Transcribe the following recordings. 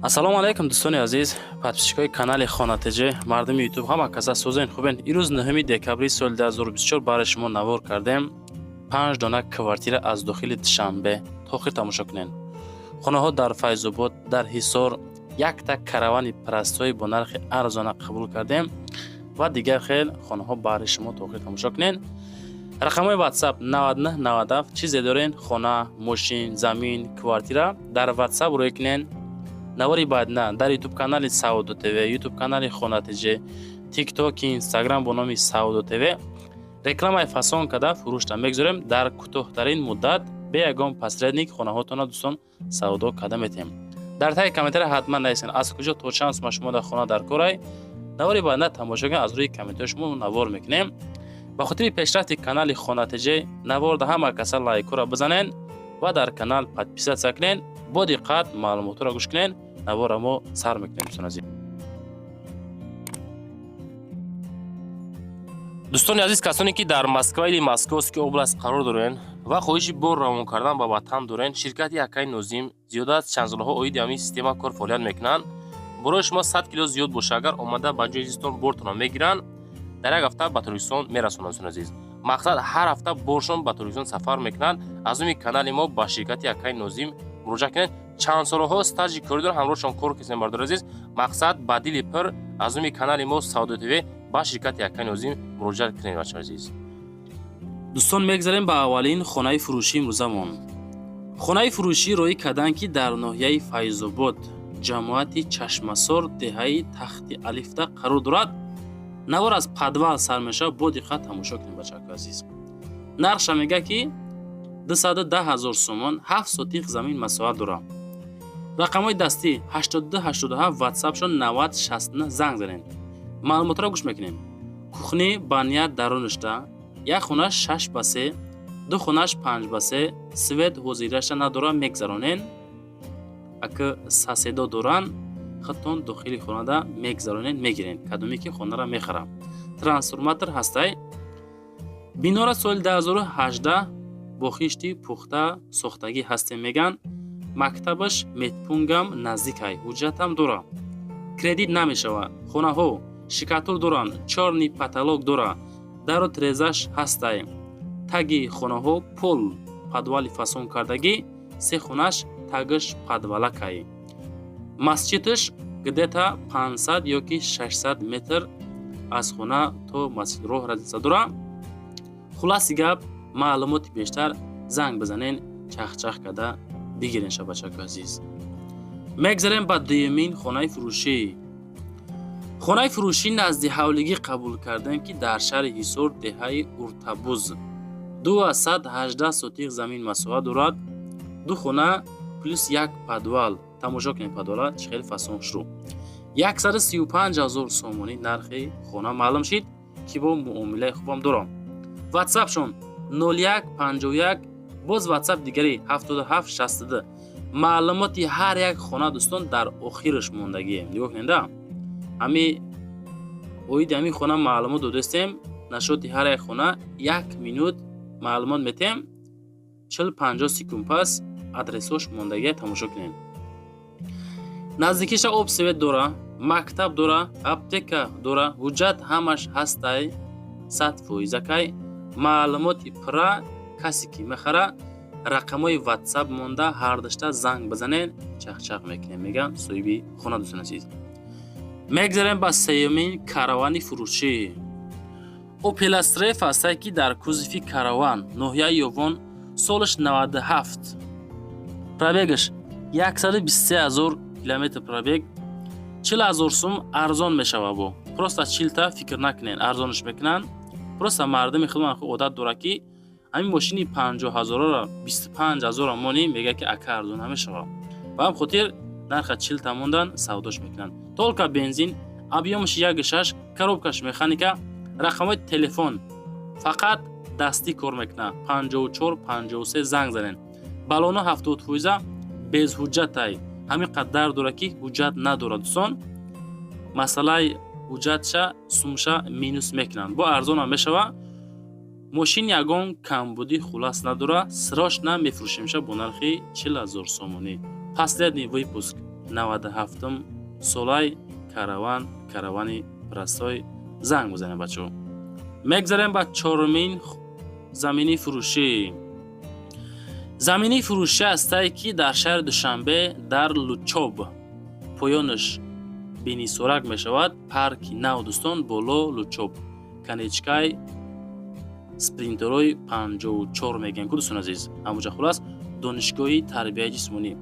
Ассалому алайкум, дӯстони азиз, подписчикои канали Хона ТЖ, мардуми Ютуб, ҳама каса созен, хубен. Ирӯз 9 декабри соли 2024 барои шумо навор кардем панҷ дона квартира аз дохили Душанбе. То охир тамошо кунед. Хонаҳо дар Файзобод, дар Ҳисор, якта каравани простой бо нархи арзона қабул кардем ва дигар хел хонаҳо баҳри шумо. То охир тамошо кунед. Рақамҳои WhatsApp 99 97. Чизе дорен, хона, мошин, замин, квартира, дар WhatsApp рӯй кунен. Навори баъдна дар Ютуб канали Савдо ТВ, Ютуб канали Хона ТЖ, Тикток, Инстаграм бо номи Савдо ТВ рекламаи фасон карда фурӯшта мегузорем. Дар кӯтоҳтарин муддат бе ягон посредник хонаҳотонро, дӯстон, савдо карда метиҳем. Дар таги комментария ҳатман нависен, аз куҷо то чанд сума шумо дар хона дар корай. Навори баъдна тамошо кунед, аз рӯи комментарии шумо навор мекунем. Ба хотири пешрафти канали Хона ТЖ наворда ҳама каса лайкҳоро бизанен ва дар канал подписаться кунен. Бо диққат маълумотҳоро гӯш кунен. Наворро мо сар мекунем, дӯстони азиз. Дӯстони азиз, касоне ки дар Москва или Московский область қарор дорен ва хоҳиши бор равон кардан ба ватан дорен, ширкати акаи Нозим зиёда аз чанд солҳо оиди ҳамин система кор фаъолият мекунанд. Борои шумо 100 кило зиёд боша, агар омада ба ҷои зистон бортонро мегиранд, дар як ҳафта ба Тоҷикистон мерасонанд. Дӯстони азиз, мақсад, ҳар ҳафта боршон ба Тоҷикистон сафар мекунанд. Аз номи канали мо ба ширкати акаи Нозим муроҷиат кунед. Чанд солҳо стажи корӣ доранд, ҳамроҳшон кор кардем. Бардори азиз, мақсад, ба дили пир аз номи канали мо Савдо ТВ ба ширкати акаи Нозим муроҷиат кунед, бачаҳои азиз. Дӯстон, мегзарем ба аввалин хонаи фурӯшии имрӯзамон. Хонаи фурӯшӣ роӣ карданд, ки дар ноҳияи Файзобод, ҷамоати Чашмасор, деҳаи Тахти Алифта қарор дорад. Навор аз подвал сар мешавад, бо диққат тамошо кунед, бачаҳои азиз. Нархша мега, ки 210 ҳазор сомон, 7 сотих замин масоҳат дорад. Рақамҳои дастӣ 82 87, ватсапшон 90 69, занг занед. Маълумотро гӯш мекунем. Кухни баня дарунашта, як хонаш 6 ба 3, ду хонаш 5 ба 3. Свет ҳозираша надора, мегзаронен. Ака соседо доранд, худтон дохили хонада мегзаронен, мегирен, кадоме ки хонаро мехарам. Трансформатор ҳастай. Бинора соли 2018 бо хишти пухта сохтагӣ ҳастем, меган. Мактабаш, медпунктам наздикай, ҳуҷҷатам дора, кредит намешавад. Хонаҳо штукатур доранд, чёрный потолок дора, дару тирезаш ҳастай. Таги хонаҳо пол, подвали фасон кардагӣ, се хонаш тагаш подвалакай. Масҷидаш где-то 500 ёки 600 метр аз хона то масҷид роҳ разница дора. Хулоси гап, маълумоти бештар занг бизанен, чахчах карда бигирен, шабачаку азиз. Мегзарем ба дуюмин хонаи фурӯшӣ. Хонаи фурӯшӣ назди ҳавлигӣ қабул кардем, ки дар шаҳри Ҳисор, деҳаи Уртабуз, 218 сотих замин масоҳат дорад, ду хона плюс як подвал. Тамошо кунед подвала чӣ хеле фасон, хушрӯ. 135 ҳазор сомонӣ нархи хона маълум шид, ки бо муомилаи хубам дорам. Ватсапшон 01 51, боз ватсап дигари 77 62. Маълумоти ҳар як хона, дӯстон, дар охираш мондагием. Нигоҳ кунед, ҳами оиди ҳамин хона маълумот додастем. Нашоти ҳар як хона як минут маълумот метем, 40-50 секунд пас адресош мондагия, тамошо кунед. Наздикиша об, свет дора, мактаб дора, аптека дора, ҳуҷҷат ҳамаш ҳастай, 100%акай. Маълумоти пурра касе ки мехара, рақамҳои ватсап монда, ҳардашта занг бизанед, чахчах мекунем, мегӯям соҳиби хона. Дӯстони азиз, мегзарем ба сеюмин каравани фурӯшӣ. Опел Астра Ф ҳастае, ки дар кузови караван, ноҳияи Ёвон, солаш 97, пробегаш 123 ҳазор километр пробег, 40 ҳазор сум арзон мешава. Бо просто чилта фикр накунед, арзонаш мекунанд. Просто мардуми худман одат дорад, ки ҳамин мошини 50 ҳазорро 25 ҳазорро монӣ, мегӯяд, ки ака, арзон намешава. Ба ҳам хотир нарха чилта мондан, савдош мекунанд. Только бензин, объёмаш 1,6, коробкаш механика. Рақамҳои телефон фақат дастӣ кор мекунад, 54 53, занг занед. Баллоно 70%, без ҳуҷҷатай. Ҳамин қадар дорад, ки ҳуҷҷат надорад, дӯстон. Масъалаи ҳуҷҷатша сумша минус мекунанд, бо арзонам мешава. Мошин ягон камбудӣ хулас надорад, срочно мефурӯшемша бо нархи 40 ҳазор сомонӣ. Последний выпуск. 97 солай караван, каравани простой. Занг бизанем, бачаҳо. Мегзарем ба чорумин замини фурӯшӣ. Замини фурӯшӣ ҳастае, ки дар шаҳри Душанбе, дар Лучоб, поёнаш Бинисорак мешавад, парки нав, дӯстон, боло Лучоб, конечкай спринтерои 54 мегӯем ку, дӯстон азиз, ҳамуҷа. Хулас, донишгоҳи тарбияи ҷисмонӣ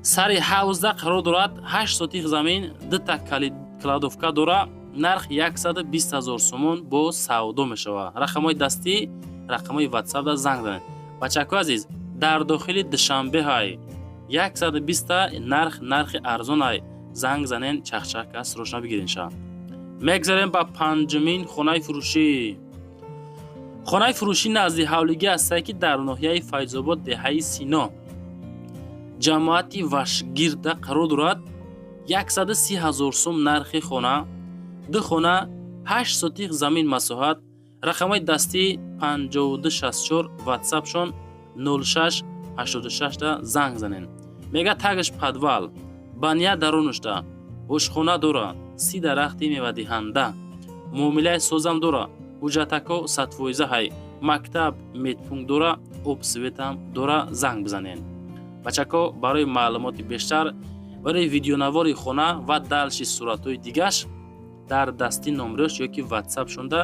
сари ҳавзда қарор дорад. 8 сотих замин, дута кладовка дора. Нарх 120 ҳазор сомон, бо савдо мешавад. Рақамҳои дастӣ, рақамҳои ватсапда занг занед. Бачакҳои азиз, дар дохили Душанбе ҳай, 120 нарх, нархи арзон ҳай. Занг занен, чахчака срочно бигирен ша. Мегзарем ба панҷумин хонаи фурӯшӣ. Хонаи фурӯшӣ назди ҳавлигӣ ҳастае, ки дар ноҳияи Файзобод, деҳаи Сино, ҷамоати Вашгирда қарор дорад. 130 ҳазор сум нархи хона, ду хона, 8 сотих замин масоҳат. Рақамҳои дастӣ 5264, ватсапшон 0686 занг занен. Мега, тагаш подвал, баня дарунушта, ошхона дора, 30 дарахти мевадиҳанда, муомилаи созам дора, ҳуҷҷатако 100% ҳай, мактаб, медпункт дора, об, светам дора. Занг бизанен, бачако. Барои маълумоти бештар, барои видеонавори хона ва дальше суратҳои дигаш дар дасти номераш ёки ватсапшонда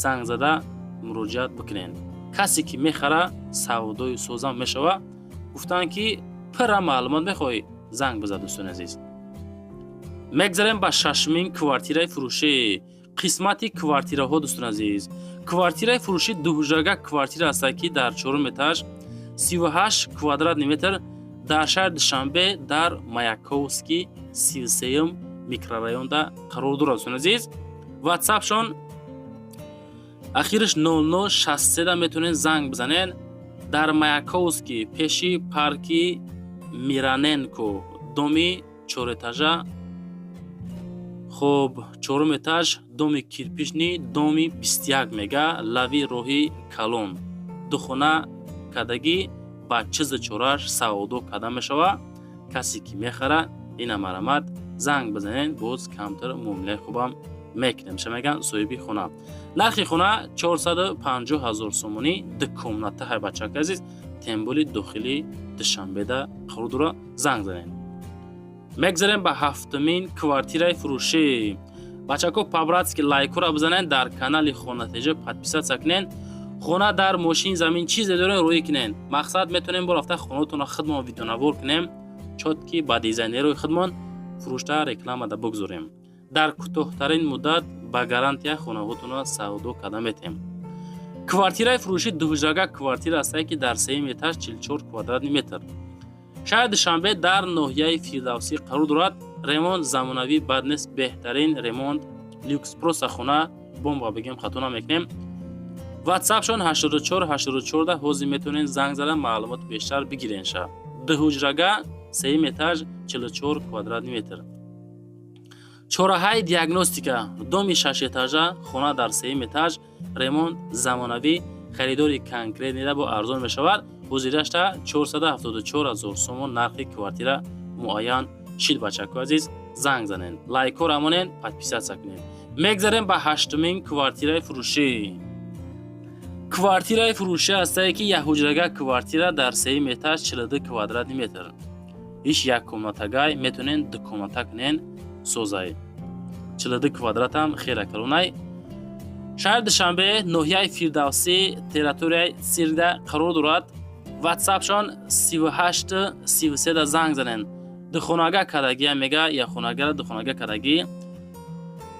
занг зада муроҷиат бикунед. Касе ки мехара, савдои созам мешава. Гуфтанд, ки пурра маълумот мехоҳӣ, занг биза. Дӯстони азиз, мегзарем ба шашумин квартираи фурӯшӣ, қисмати квартираҳо. Дӯстони азиз, квартираи фурӯшӣ дуҳуҷрага квартира ҳастад, ки дар чорум этаж, 38 квадратный метр, дар шаҳри Душанбе, дар Маяковский, 33-юм микрорайонда қарор дорад. Дӯстони азиз, ватсапшон ахираш 0063, метавонед занг бизанед. Дар Маяковский, пеши парки Мироненко, доми чорэтажа. Хоб, чорум этаж, доми кирпичный, доми 21 мега, лави роҳи калон. Духона кадагӣ ба чизу чораш савдо карда мешавад. Касе ки мехара, ина марамат, занг бизанед, боз камтар муомилаи хубам мекунем ша, меган соҳиби хона. Нархи хона 450 ҳазор сомонӣ, ду комната ҳай. Бачаки азиз, тем более дохили Душанбеда қарор дора. Занг занед. Мегзарем ба ҳафтумин квартираи фурӯшӣ. Бачако, по-братски лайкура бизанед, дар канали Хонатеҷа подписаться кунед. Хона дар мошин, замин, чизе дорем, рӯӣ кунед. Мақсад, метавонем бо рафта хонатонро худмон видеонавор кунем, чёткий, ба дизайнерои худмон фурӯшта рекламада бигзорем. Дар кӯтоҳтарин муддат ба гарантия хонаҳотонро савдо карда метиҳем. Квартираи фурӯшӣ дуҳуҷрага квартира ҳастае, ки дар сеюм этаж, 44 квадратный метр, шаҳри Душанбе, дар ноҳияи Фирдавсӣ қарор дорад. Ремонт замонавӣ бад нест, беҳтарин ремонт, люкс, просто хона бомба бигем, хато намекунем. Ватсапшон 84 84, ҳозир метавонед занг зада маълумоти бештар бигирен ша. Дуҳуҷрага, сеюм этаж, 44 квадратный метр. Чораҳаи Диагностика, доми шашэтажа, хона дар сеюм этаж, ремонт замонавӣ. Харидори конкретныйда бо арзон мешавад. Ҳозирашта 474 ҳазор сомон нархи квартира муайян шид. Бачако азиз, занг занед, лайкҳоро монед, подписаться кунед. Мегзарем ба ҳаштумин квартираи фурӯшӣ. Квартираи фурӯшӣ ҳастае, ки якҳуҷрага квартира дар сеюм этаж, 42 квадратный метр. Иш як комнатагай, метавонед ду комната кунен, созай. 42 квадратам хела калонай. Шаҳри Душанбе, ноҳияи Фирдавсӣ, территорияи циркда қарор дорад. Ватсапшон 38 33 занг занен. Духонага кадагия, мега, якхонагара духонага кадагӣ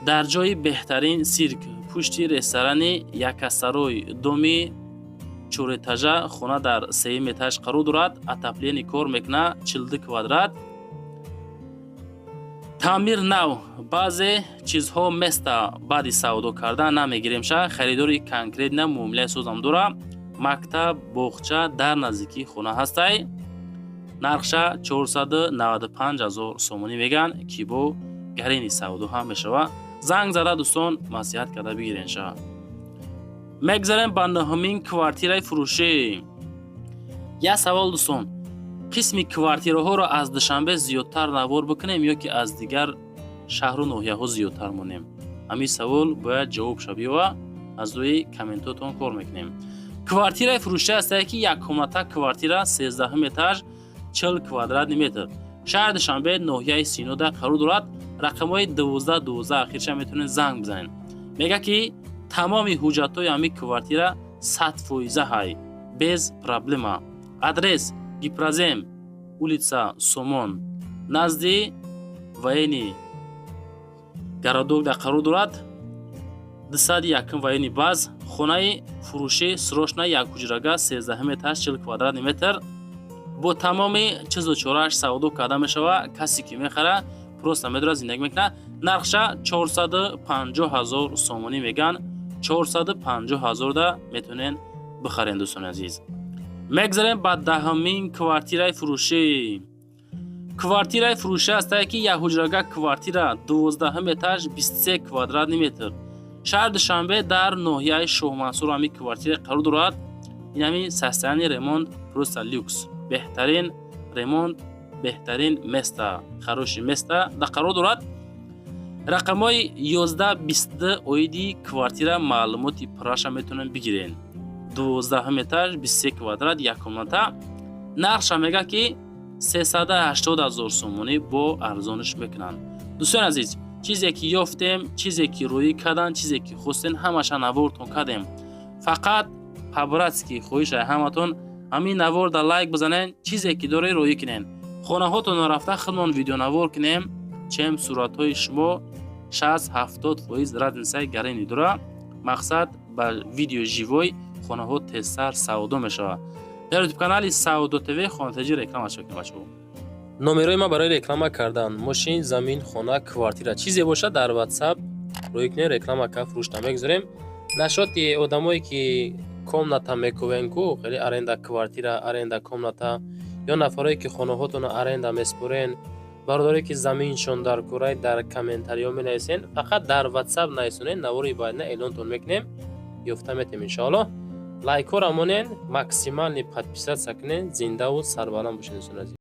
дар ҷои беҳтарин цирк, пушти ресторани Якасарой, доми чорэтажа, хона дар сеюм этаж қарор дорад. Отопление кор мекунад, 42 квадрат, таъмир нав. Баъзе чизҳо места, баъди савдо кардан намегирем ша. Харидори конкретно муомилаи созам дора. Мактаб, боғча дар наздикии хона ҳастай. Нархша 495 ҳазор сомонӣ мегӯянд, ки бо гарини савдо ҳам мешавад. Занг зада, дӯстон, маслиҳат карда бигирен ша. Мегзарем ба нӯҳумин квартираи фурӯшӣ. Як савол, дӯстон. Қисми квартираҳоро аз Душанбе зиёдтар навор бикунем ё ки аз дигар шаҳру ноҳияҳо зиёдтар монем? Ҳамин савол бояд ҷавоб шавиёва. Аз рӯи комментотон кор мекунем. Квартираи фурӯшӣ ҳастае, ки яккомната квартира, 13-ум этаж, 40 квадратный метр, шаҳри Душанбе, ноҳияи Синода қарор дорад. Рақамҳои 12 12 ахирша метавонед занг бизанед. Мега, ки тамоми ҳуҷҷатҳои ҳамин квартира 100 фоиза ҳай, без проблема. Адрес: Гипрозем, улица Сомон, назди военный городок да қарор дорад, 201-м военный баз. Хонаи фурӯшӣ срочно, якҳуҷрага, 13-ум этаж, 40 квадратный метр, бо тамоми чизу чорааш савдо карда мешавад. Касе ки мехара, просто медорад, зиндагӣ мекунад. Нархша 450 ҳазор сомонӣ меган. 450 ҳазорда метавонед бихарен, дӯстони азиз. Мегзарем ба 10-умин квартираи фурӯшӣ. Квартираи фурӯшӣ ҳастае, ки якҳуҷрага квартира, 12-ум этаж, 23 квадратный метр, шаҳри Душанбе, дар ноҳияи Шоҳмансур ҳамин квартира қарор дорад. Ин ҳамин состояние ремонт просто люкс, беҳтарин ремонт, беҳтарин место, хороший место да қарор дорад. Рақамҳои 11 22 оиди квартира маълумоти пурраша метавонем бигирен. 12-ум этаж, 23 квадрат, як комната. Нархша мега, ки 380 ҳазор сомонӣ, бо арзониш мекунанд. Дӯстони азиз, чизе ки ёфтем, чизе ки рӯӣ кардан, чизе ки хостем, ҳамаша навортон кардем. Фақат по-братски хоҳишай ҳаматон, ҳамин наворда лайк бизанен. Чизе ки доред, рӯӣ кунен. Хонаҳотонро рафта худмон видеонавор кунем, чем суратҳои шумо 60-70% разницаи гарени дора. Мақсад, ба видео живой хонаҳо тезтар савдо мешавад. Дар ютуб канали Савдо ТВ хонатаҷи реклама шакем, бачаҳо. Номерои ман барои реклама кардан мошин, замин, хона, квартира, чизе бошад, дар WhatsApp рӯй кунед, реклама ка фурӯшта мегузорем. Нашоти одамое ки комната мекувен ку, хеле аренда квартира, аренда комната, ё нафарое ки хонаҳотонро аренда меспорен, бародаре ки заминшон дар курай, дар комментариҳо менависен. Фақат дар WhatsApp нависонед, навори баъдина эълонтон мекунем, ёфта метем, иншоаллоҳ. Лайкҳоро монен, максимальный подписаться кунен. Зиндаву сарбаланд бошед, дӯстони азиз.